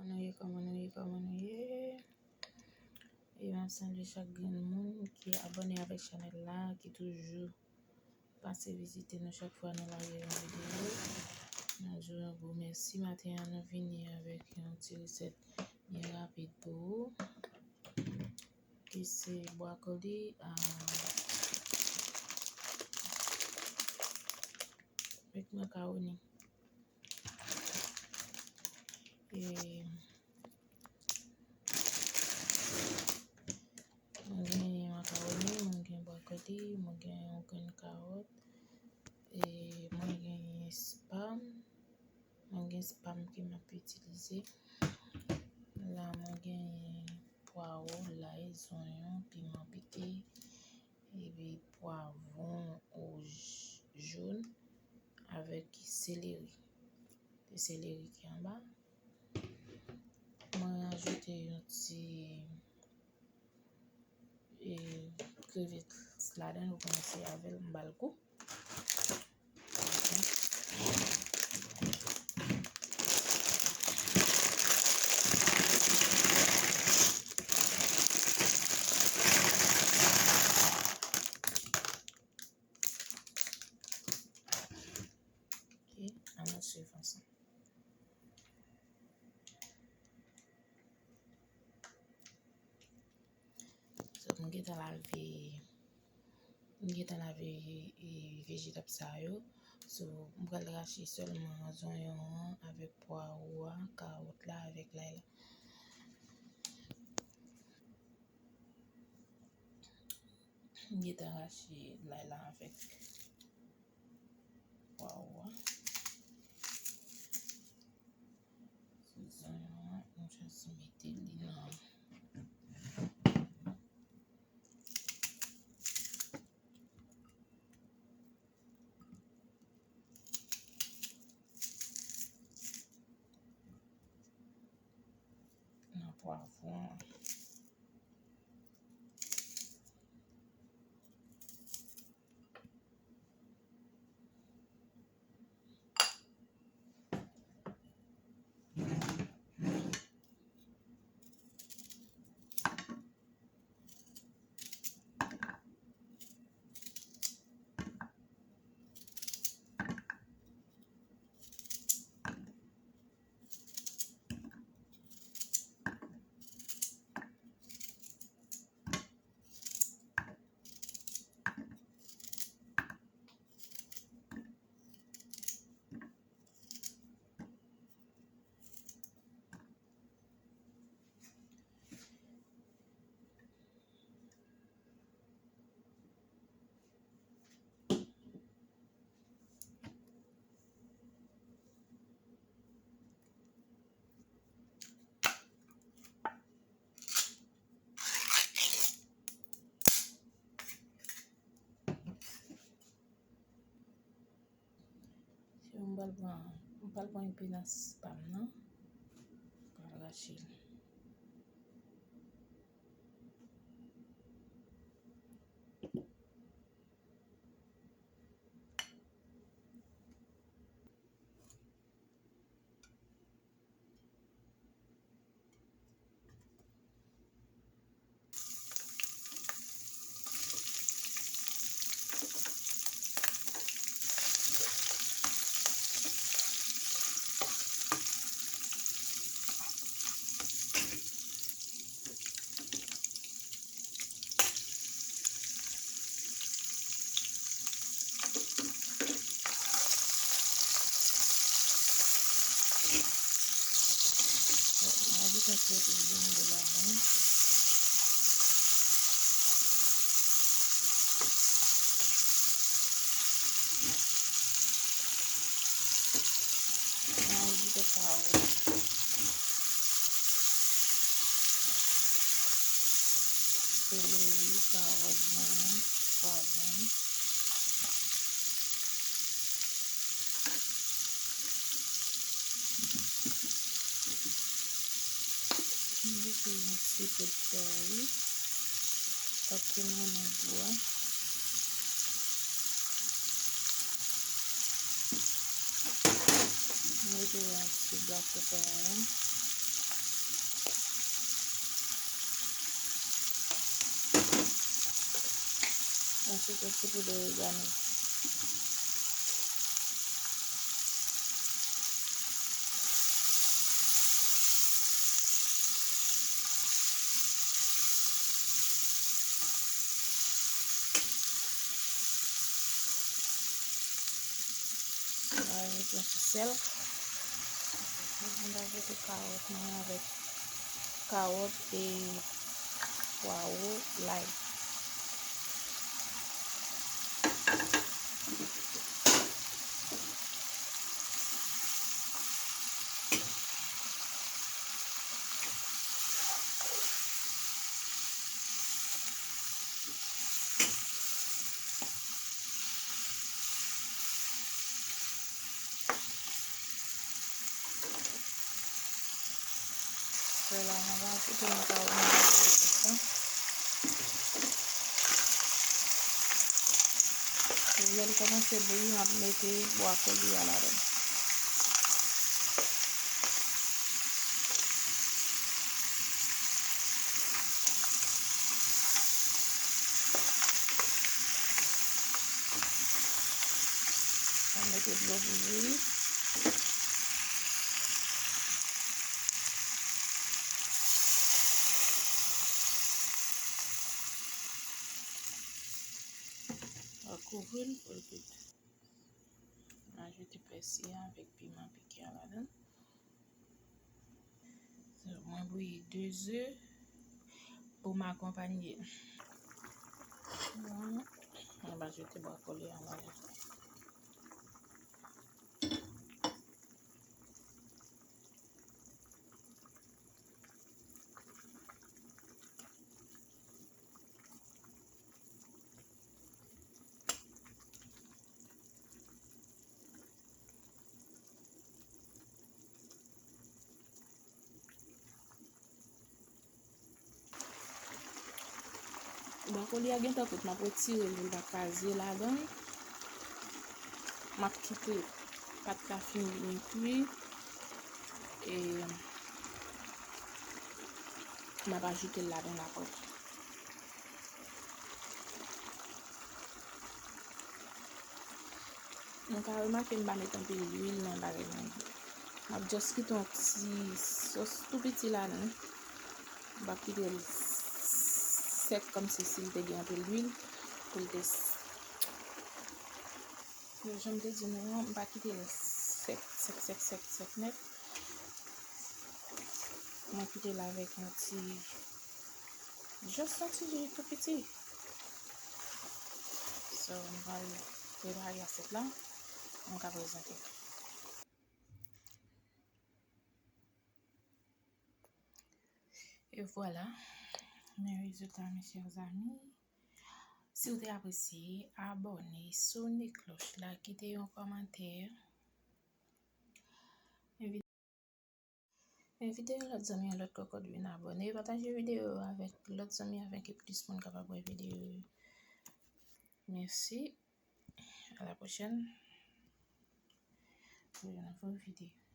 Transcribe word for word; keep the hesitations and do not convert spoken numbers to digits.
Nou ye, kòman nou ye, kòman nou ye? E m ap salye chak grenn moun ki abòne avèk chanèl la, ki toujou pase vizite nou chak fwa nou lage yon videyo. Nou di yon gwo mèsi. Maten an, nou vini avèk yon ti resèt byen rapid pou ou, ki se bwakoli a, avèk makawoni. E mwen gen makawoni, mwen gen bwakoli, mwen gen yon grenn kawòt, e mwen gen spam. Mwen gen spam ke m ap itilize. La, mwen gen pwawo, lay, zonyon, piman pike, epi pwavwon wouj, jòn, avèk seleri. Se seleri ki anba. Mwen rajoute yon ti, e, krevèt ladan l, ou konnen se avè l m ba l gou. Ok, ann nou swiv ansanm. So, m gentan lave, m gentan lave, e, vejetap sa yo. So, m pral rache sèlman zonyon an avèk pwawo a, kawòt la avèk lay la. M gentan rache lay la avèk pwawo a. Zonyon an, m just mete li nan, nan pwavwon an. So, m pral pran, m pral pran epinas pa m nan. M pral rache l. Ajoute yon ti pye de lajan. Ajoute kawòt. Seleri, kawòt, zanmann, pwavwon. M mete yon ti pòt kari, paske m renmen gou a. M mete yon ti bwa kokorat. Yon ti poud oregano. Mwen ajoute yon ti sèl. Mwen ajoute kawòt mwen avèk kawòt e pwawo, lay. Sèl la, mwen va ajoute makaroni nan sa. Lè l kòmanse bouyi, m ap mete bwa koli a ladan. Mwen mete dlo bouyi. Mwen kouvri l pou l kwit. Mwen ajoute pèsi a avèk piman pike a ladan. So, mwen bouyi de ze pou m akonpanye. Mwen, mwen va jete bwa koli a ladan. Bwa koli a gentan kwit, m ap retire l pou l pa kraze ladan l. M ap kite pat la fin byen kwi. E m ap ajoute l ladan l apre. Nou ka remake m pa met anpil lwil nan bagay mwen yo. M ap just kite yon ti sòs tou piti ladan. M p ap kite l sèk kòmsi si l te gen anpil lwil pou l te s-, jan m te di nou an, m pa kite l sèk, sèk, sèk, sèk, sèk nèt. Mwen kite l avèk yon ti, just yon ti ji tou piti. So, m pral prepare asyèt la, m ka prezante. E vwala, men rezilta, mes chers amis. Si w te apresye, abòne, sone klòch la, kite yon kòmantè. Envi-, envite yon lòt zanmi, yon lòt kòkòt vin abòne. Pataje videyo yo avèk lòt zanmi afin ke plis moun kapab wè videyo yo. Mèsi. À la prochaine. Pou yon nouvo videyo.